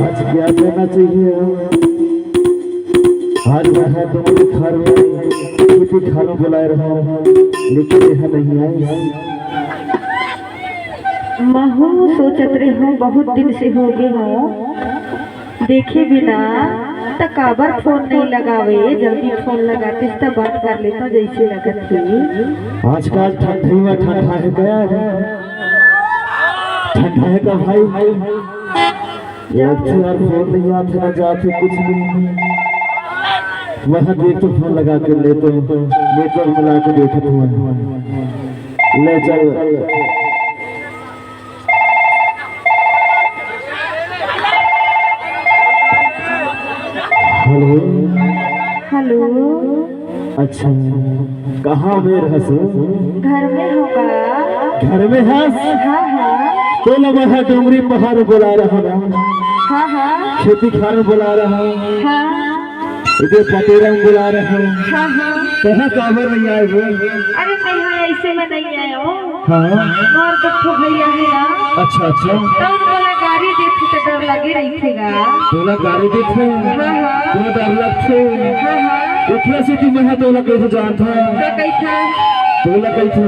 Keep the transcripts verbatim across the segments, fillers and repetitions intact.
आज क्या कहना चाहिए? आज वह तुम्हारे घर में किसी खाना बुलाए रहा हूँ, लेकिन यह नहीं आई। महू सोचत रहे हूँ, बहुत दिन से हो गए हूँ देखे बिना, त काबर फोन नहीं लगावे? जल्दी फोन लगाते त बात कर लेता, जैसे लगत है। आजकल ठंडी में ठंडा है क्या? ठंडा है का भाई? यार, यार, फोन नहीं आते ना जाते कुछ नहीं। वहाँ देख तो फोन लगा के ले तो, नेटवर्क मिला के देखा तो। ले चल। हेलो। हेलो। अच्छा, कहाँ में रहस? घर में होगा। घर में हस? हाँ, हाँ। तो लगा है डोंगरी पहाड़ बुला रहा है। हाँ, हाँ। खेती खार बुला रहा है। हाँ। इधर पटेरा बुला रहा है। हाँ, हाँ। कहाँ काबर नहीं आए हो? अरे, मैं यहाँ ऐसे में नहीं आया हूँ। हाँ। मोर दू ठो भैया हे ना। अच्छा, अच्छा। त मोला गारी देथे त डर लगे रहिथे गा। तोला गारी देथे? हाँ, हाँ। तोला डर लगथे? हाँ, हाँ। ओखर सेती मैं हा तोला कइसे जानथों? का कहिथे? तोला कहिथे,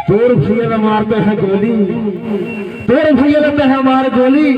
तोर भैया ला मारत हे गोली, तोर भैया ला तैं हा मार गोली।